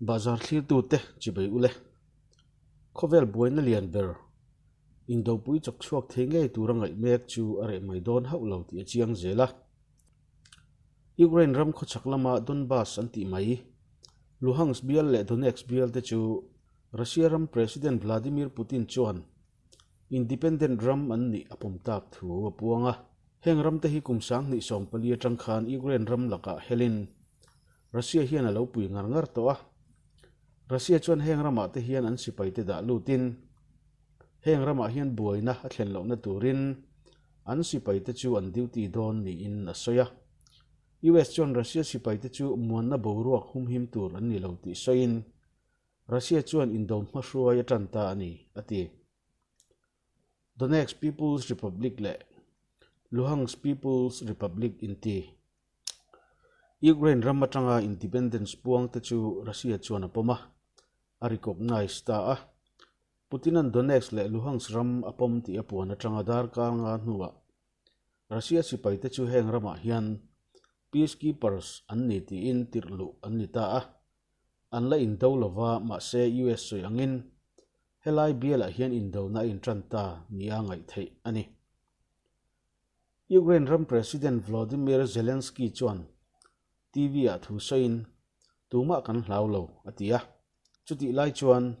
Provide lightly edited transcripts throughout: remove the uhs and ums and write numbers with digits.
Bahzar thlirtute chibei ule. Khawvel buaina lian ber indopui chawk chhuak thei ngei tura ngaih mek chu a reh mai dawn hauh lo tih a chiang zel a. Ukraine ram khawchhak lama Donbas an tih mai, Luhansk bial leh Donetsk bial te chu Russia ram President Vladimir Putin chuan Independent ram an nih a pawm tak thu a puang a. Heng ramte hi kum 2014 atang khan Ukraine ram lakah helin Russia hian a lo pui ngar ngar tawh a. Russia chuan heng ramah te hian an sipaite dah lutin heng ramah hian buaina a thlen lohna turin an sipaite chu an duty dawn niin a sawi a. US chuan Russia sipaite chu muanna boruak humhim tur an ni lo tih sawiin Russia chuan indo hmahruai a tan ta a ni, a ti. Donetsk People's Republic leh Luhansk People's Republic inti. Ukraine ram atanga independence puang te chu Russia chuan a pawm a, a recognise ta a. Putin-a'n Donetsk leh Luhansk ram a pawm tih a puan atanga darkar nga hnuah Russia sipaite chu heng ramah hian peacekeepers an ni tiin tirh luh an ni ta a. An la indo lova mahse US sawi angin helai bialah hian indona a intan ta nia ngaih theih a ni. Ukraine ram President Volodymyr Zelensky chuan TV-ah thu sawiin, Tumah kan hlau lo, a ti a. Chutih lai chuan,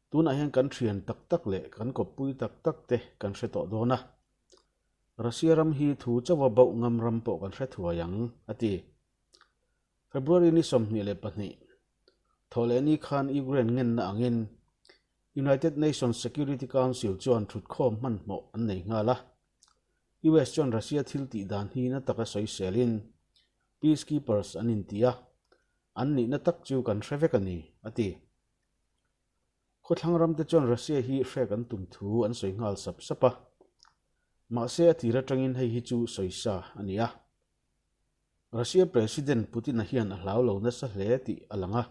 tunah hian kan thian tak tak leh kan kawppui tak tak te kan hre tawh dawn a. Russia ram hi thu chauha bauh ngam ram pawh kan hre thuai ang, a ti. February ni 22, Thawhlehni khan Ukraine ngenna angin United Nations Security Council chuan thutkhawm hmanhmawh an nei nghal a. US chuan Russia thil tih dan hi na taka sawiselin peacekeepers an inti a, an nihna tak chu kan hre vek a ni, a ti. Khawthlang ramte chuan Russia hi hrek an tum thu an sawi nghal sap sap a, mahse a tir atangin hei hi chu sawisa a ni a. Russia President Putin-a hian a hlau lo nasa hle tih a lang a,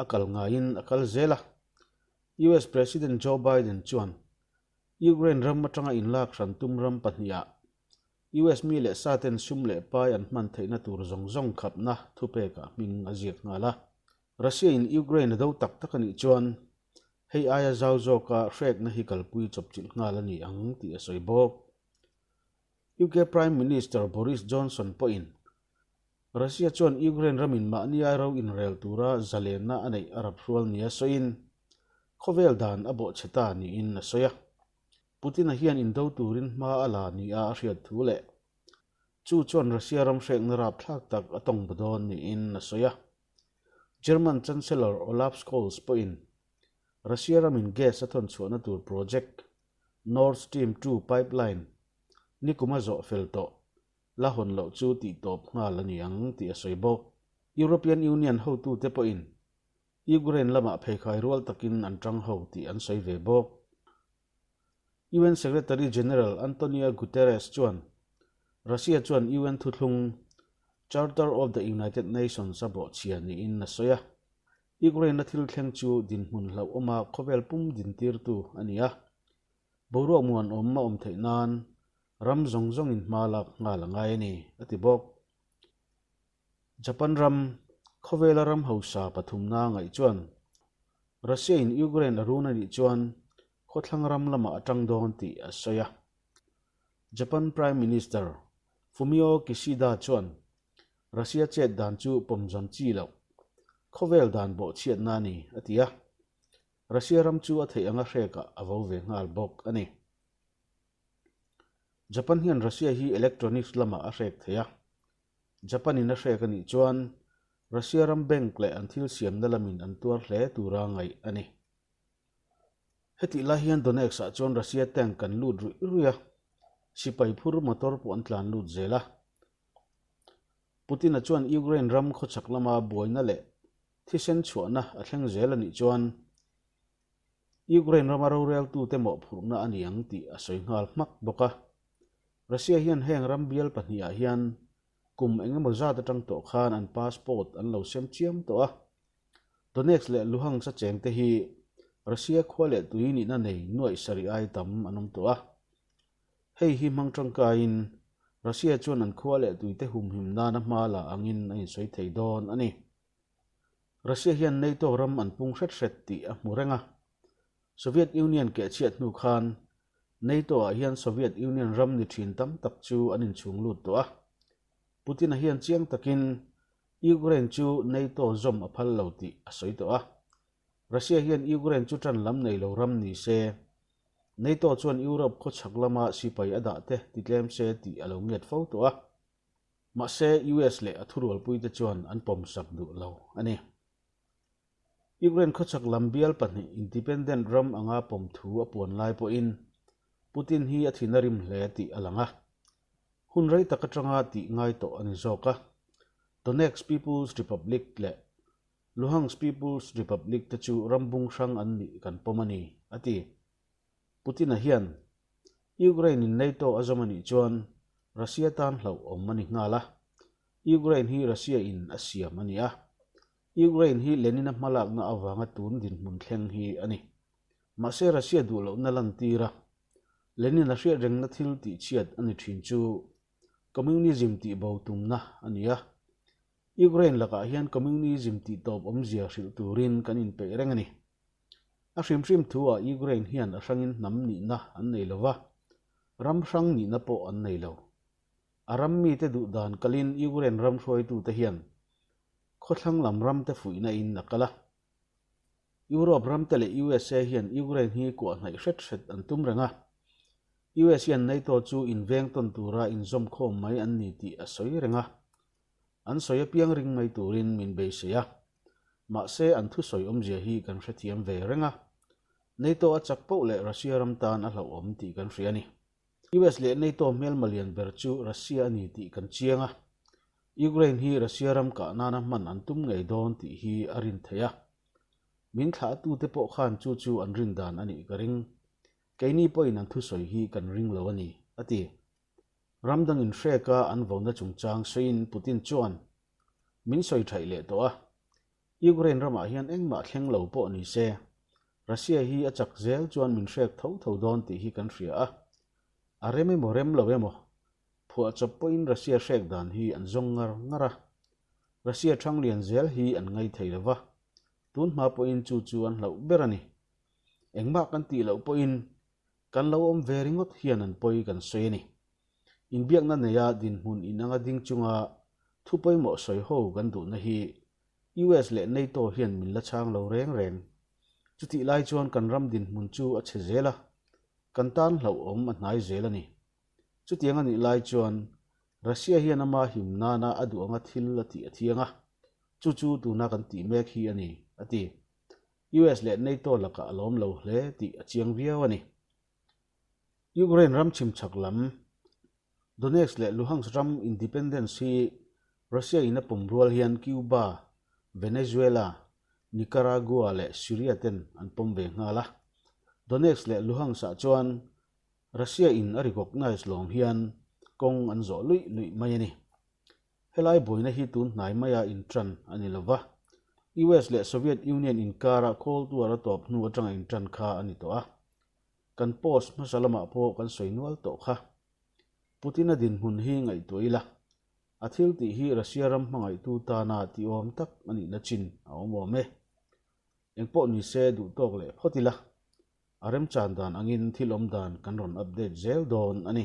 a kal ngaiin a kal zel a. US President Joe Biden chuan Ukraine ram atanga inlak hran tum ram pahnihah US mi leh saten sum leh pai an hman theihna tur zawng zawng khapna thupekah hming a ziak nghal a. Russia-in Ukraine a do tak tak a nih chuan hei aia zau zawka hrekna hi kalpui chawpchilh nghal a ni ang tih a sawi bawk. UK Prime Minister Boris Johnson pawhin Russia chuan Ukraine ramin mahni ai ro inrel tura zalenna a neih a rap hrual nia sawiin khawvel dan a bawhchhe ta niin a sawi a. Putin-a hian indo turin hma a la nia a hriat thu leh chu chuan Russia ram hrekna rapthlak tak a tawng bu dawn niin a sawi a. German Chancellor Olaf Scholz pawhin Russia ramin gas a thawn chhuahna tur project Nord Stream 2 pipeline nikuma zawh fel tawh la hawn loh chu tih tawp nghal a ni ang tih a sawi bawk. European Union hotute pawhin Ukraine lamah pheikhai rual takin an tang ho tih an sawi ve bawk. UN Secretary General Antonio Guterres chuan Russia chuan UN thuthlung Charter of the United Nations a bawhchhia niin a sawi a. Ukraine-a thil thleng chu dinhmun hlauhawma khawvel pum dintirtu a ni a. Boruak muanawm a awm theih nan ram zawng zawngin hma lak nghal a ngai a ni, a ti bawk. Japan ram, khawvela ram hausa pathumna ngaih chuan Russia-in Ukraine a run a nih chuan khawthlang ram lamah a tang dawn tih a sawi a. Japan Prime Minister Fumio Kishida chuan Russia chet dan chu pawmzam chi loh, khawvel dan bawhchhiatna a ni, a ti a. Russia ram chu a theih anga hrekah a vo ve nghal bawk a ni. Japan hian Russia hi electronics lamah a hrek thei a. Japan-in a hrek a nih chuan Russia ram bank leh an thil siamna lamin an tuar hle tura ngaih a ni. Hetih lai hian Donetsk-ah chuan Russia tank an lut ruih ruih a, sipai phur motor pawh an tlan lut zel a. Putin-a chuan Ukraine ram khawchhak lama buaina leh thisen chhuahna a thleng zel a nih chuan Ukraine rama roreltute mawhphurhna a ni ang tih a sawi nghal hmak bawk a. Russia hian heng ram bial pahnihah hian kum eng emaw zat atang tawh khan an passport an lo sem chiam tawh a. Donetsk leh Luhansk a chengte hi Russia khua leh tui nihna nei nuaih sarih ai tam an awm tawh a. Hei hi hmang tangkaiin Russia chuan an khua leh tuite humhim nana hma la angin a insawi thei dawn a ni. Russia hian NATO ram an pung hret hret tih a hmu reng a. Soviet Union kehchhiat hnu khan NATO-ah hian Soviet Union ram ni thin tam tak chu an inchhung lut tawh a. Putin-a hian chiang takin Ukraine chu NATO zawm a phal lo tih a sawi tawh a. Russia hian Ukraine chu tan lam nei lo ram ni se, NATO chuan Europe khawchhak lama sipai a dah te titlem se tih a lo ngiat fo tawh a. Mahse, US leh a thurualpuite chuan an pawmsak duh lo a ni. Ukraine khawchhak lam bial pahnih independent ram anga pawm thu a puan lai pawhin Putin hi a thin a rim hle tih a lang a. Hun rei tak atanga tih ngai tawh a ni zawk a. Donetsk People's Republic leh Luhansk People's Republic te chu ram bung hrang an nih kan pawm a ni, a ti. Putin-a hian Ukraine-in NATO a zawm a nih chuan Russia tan hlauhawm a ni nghal a. Ukraine hi Russia-in a siam a ni a. Ukraine hi Lenin-a hmalakna avanga tun dinhmun thleng hi a ni. Mahse Russia duh lohna lantir a, Lenin-a hriatrengna thil tihchhiat a ni thin chu Communism tihbo tumna a ni a. Ukraine lakah hian Communism tihtawp awmzia hrilh turin kan inpeih reng a ni. A hrimhrim thu ah Ukraine hian a hrangin hnam nihna an nei lo va, ram hrang nihna pawh an nei lo. A ram mite duh dan kalin Ukraine ram hruaitute hian khawthlang lam ramte fuihna in a kal a. Europe ramte leh USA hian Ukraine hi kuah hnaih hret hret an tum reng a. US hian NATO chu inveng tawn tura inzawm khawm mai an ni tih a sawi reng a. An sawi apiang ring mai turin min beisei a. Mahse an thusawi awmzia hi kan hrethiam ve reng a. NATO a chak poh leh Russia ram tan a hlauhawm tih kan hria a ni. US leh NATO hmelma lian ber chu Russia a ni tih kan chiang a, Ukraine hi Russia ram kah nana hman an tum ngei dawn tih hi a rin theih a. Min thlahtute pawh khan chu chu an rin dan a nih ka ring. Keini pawhin an thusawi hi kan ring lo a ni, a ti. Ram dangin hreka an vona chungchang sawiin Putin chuan min sawi thaih leh tawh a, Ukraine ramah hian engmah thleng lo pawh ni se, Russia hi a chak zel chuan min hrek tho tho dawn tih hi kan hria a. A rem emaw rem lo emaw, phuahchawp pawhin Russia hrek dan hi an zawng ngar ngar a. Russia thang lian zel hi an ngai thei lo va, tun hma pawhin chu chu an hlauh ber a ni. Engmah kan tih loh pawhin kan lo awm ve ringawt hian an pawi kan sawi a ni. Inbiakna neia dinhmun inanga ding chunga thu pawimawh sawi ho kan duhna hi US leh NATO hian min la chhang lo reng reng. Chutih lai chuan kan ram dinhmun chu a chhe zel a, kan tan hlauhawm a hnai zel a ni. Chutiang a nih lai chuan Russia hian ama him nana a duh anga thil a tih a thiang a, chu chu tuna kan tih mek hi a ni, a ti. US leh NATO lakah a lawm lo hle tih a chiang viau a ni. Ukraine ram chhimchhak lam Donetsk leh Luhansk ram independence hi Russia in a pawm rual hian Cuba, Venezuela, Nicaragua leh Syria ten an pawm ve nghal a. Donetsk leh Luhansk ah chuan Russia in a recognize lawm hian kawng an zawh luih luih mai a ni. Helai buaina hi tun hnai maia inṭan a ni lo va, US leh Soviet Union inkara Cold War a tawp hnu aṭanga inṭan kha a ni tawh a. Kan post hmasa lamah pawh kan sawi nual tawh kha. Putin-a dinhmun hi ngaihtuah ila, a thil tih hi Russia ram hmangaihtu tana tihawm tak a nihna chin a awm awm e. Engpawh ni se duh tawk leh phawt ila, a remchan dan angin thil awm dan kan rawn update zel dawn a ni.